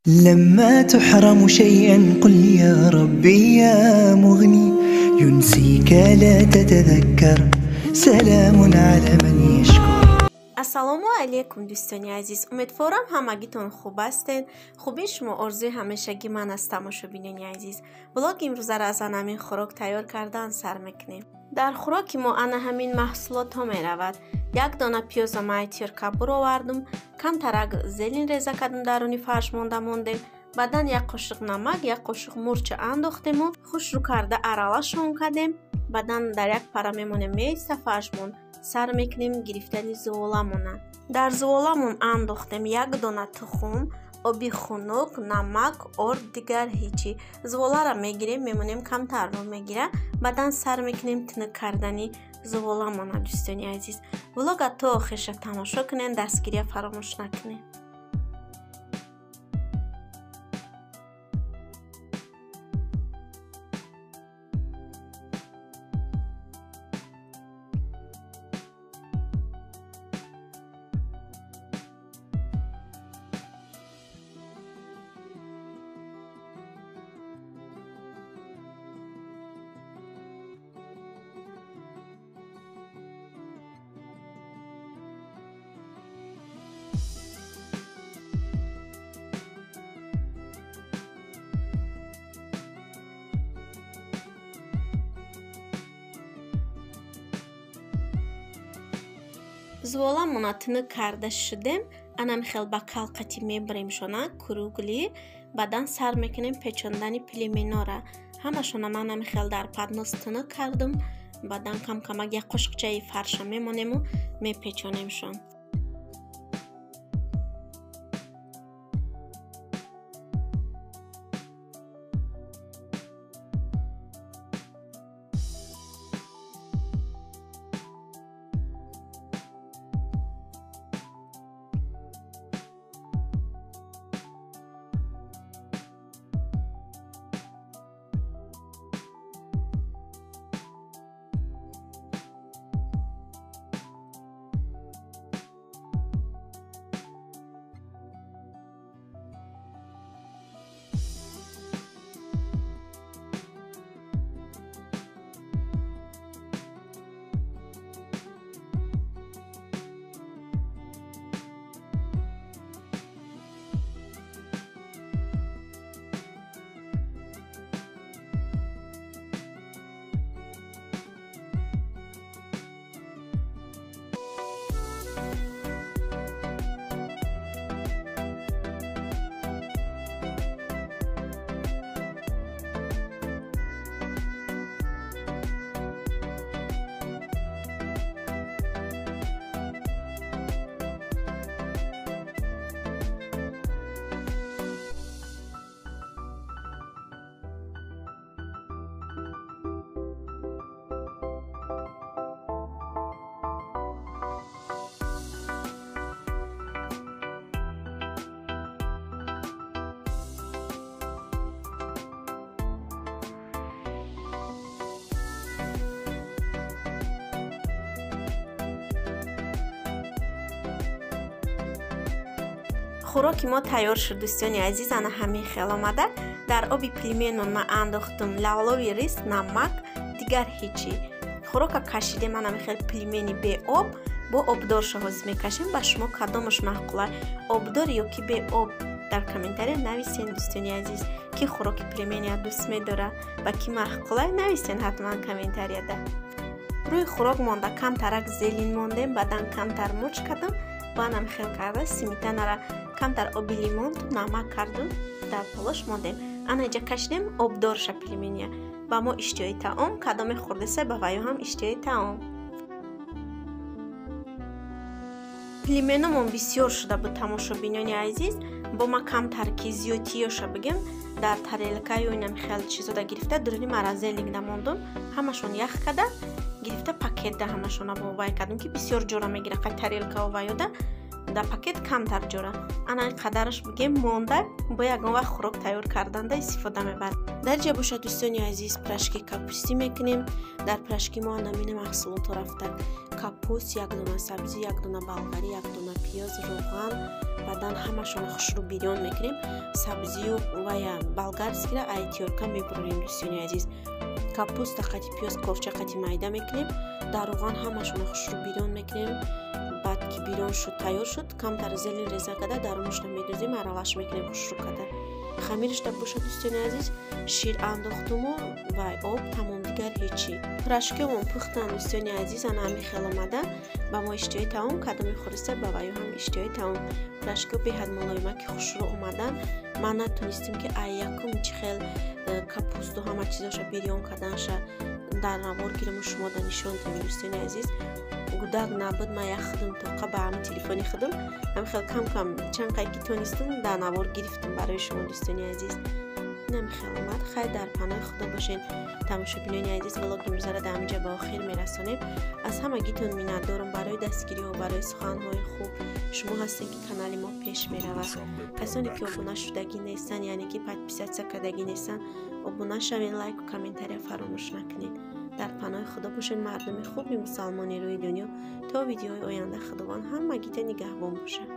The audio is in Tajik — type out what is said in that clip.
لما تحرم شيئا قل يا ربي يا مغني ينسيك لا تتذكر سلام على من يشكر. Ассалому алайкум, дӯстони азиз. Умедворам, ҳамагитон хуб ҳастед. Хубии шумо орзуи ҳамешагӣ ман аст, тамошобинони азиз. Влоги имрӯзаро аз ана ҳамин хӯрок тайёр кардан сар мекунем. Дар хӯроки мо ана ҳамин маҳсулотҳо меравад. Як дона пиёза май тирка буровардум, камтарак зелень реза кардум, даруни фарш монда мондем. Баъдан як қошиқ намак, як қошиқ мурча андохтему хушрӯ карда аралашон кардем. Баъдан дар як пара мемонем, меиста фаршмон. Сар мекунем гирифтани зуволамона. Дар зуволамон андохтем як дона тухм, оби хунук, намак, орд, дигар ҳичи. Зуволаро мегирем, мемонем, камтар рӯ мегира. Баъдан сар мекунем тинук кардани зуволамона, дӯстони азиз. Влога то охирша тамошо кунед, дастгирия фаромӯш накунед. Зуволамона тинук карда шудем, анам хел ба калқати мебарем шона кругли, баъдан сар мекунем печондани пельменора. Ҳамашона ман ами хел дар поднос тинук кардум, баъдан кам-камак як қошиқчаи фарша мемонему мепечонемшон. Хӯроки мо тайёр шуд, дӯстони азиз. Ана ҳамин хел омада. Дар оби пельменон ман андохтум лавлови рис, намак, дигар ҳичи. Хӯрока кашидем, ана ҳамин хел пельмени беоб бо обдорша ҳозир мекашем. Ба шумо кадомаш маъқула, обдор ё ки беоб? Дар комментария нависен, дӯстони азиз, ки хӯроки пельмения дӯст медора ва ки маъқула, нависен ҳатман комментарияда. Рӯи хӯрок монда камтарак зелень мондем, баъдан камтар мурч кардам, баъдам хел карда сметанара камтар оби лимон, намак кардум, дар полош мондем. Ана иҷа кашидем обдорша пельменя. Ба мо иштиҳои таом, кадоме хӯрдеса, ба ваё ҳам иштиҳои таом. Пельменомон бисёр шуда буд, тамошобинони азиз. Бо ма камтар ки зиёдтиёша бигем, дар тарелка ё инам хел чизода гирифта дуруни морозильник дамондум. Ҳамашон ях карда гирифта пакетда ҳамашона бо вай кардум, ки бисёр ҷора мегира қай тарелкао ваёда. Дар пакет камтар ҷора. Ана ин қадараш бигем монда, бо ягон вақт хӯрок тайёр карданда истифода мебарад. Дар ҷа бошад, дӯстони азиз, пирожки капустӣ мекунем. Дар пирожки мо анамина маҳсулотҳо рафта: капуст, як дона сабзӣ, як дона болгарӣ, як дона пиёз, равған. Баъдан ҳамашонро хушрӯ бирён мекунем. Сабзию вая болгарскира ай тёрка мебурорем, дӯстони азиз. Капуста қати пиёз корча қати майда мекунем. Дар равған ҳамашонро хушрӯ бирён мекунем. Баъд ки бирён шуд, тайёр шуд, камтар зелень реза карда дарунашро медозем, аралаш мекунем хушрӯ карда. Хамирашда бошад, дӯстони азиз, шир андохтуму ва об, тамом, дигар ҳечи. Пирожкиомон пухтан, дӯстони азиз, ана ҳамин хел омада. Ба мо иштиҳои таом, кадоми хӯриста ба ваю ҳам иштиҳои таом. Пирожкио беҳад мулоима ки хушрӯ омадан. Ман натонистем ки ай якум чӣ хел капусту ҳама чизоша бирён карданша дар навор гираму шумода нишон диҳем, дӯстони азиз. Гудак набуд, ман як худум тоқа ба ҳамин телефони худум ҳамин хел кам кам чанд қай ки тонистум дар навор гирифтум барои шумо, дӯстони азиз. Инам хел омад. Хайр, дар паноҳи Худо бошед, тамошобинони азиз. Влоги имрӯзаро дар ҳаминҷа ба охир мерасонем. Аз ҳамагитон миннатдорам барои дастгириҳо, барои суханҳои хуб. Шумо ҳастем, ки канали мо пеш меравад. Касоне ки обуна шудагӣ нестанд, яъне ки подписаться кардагӣ нестанд, обуна шавед, лайку комментария фаромӯш накунед. Дар паноҳи Худо бошед, мардуми хуби мусалмони рӯи дунё. То видеои оянда Худованд ҳамагита нигаҳбон бошад.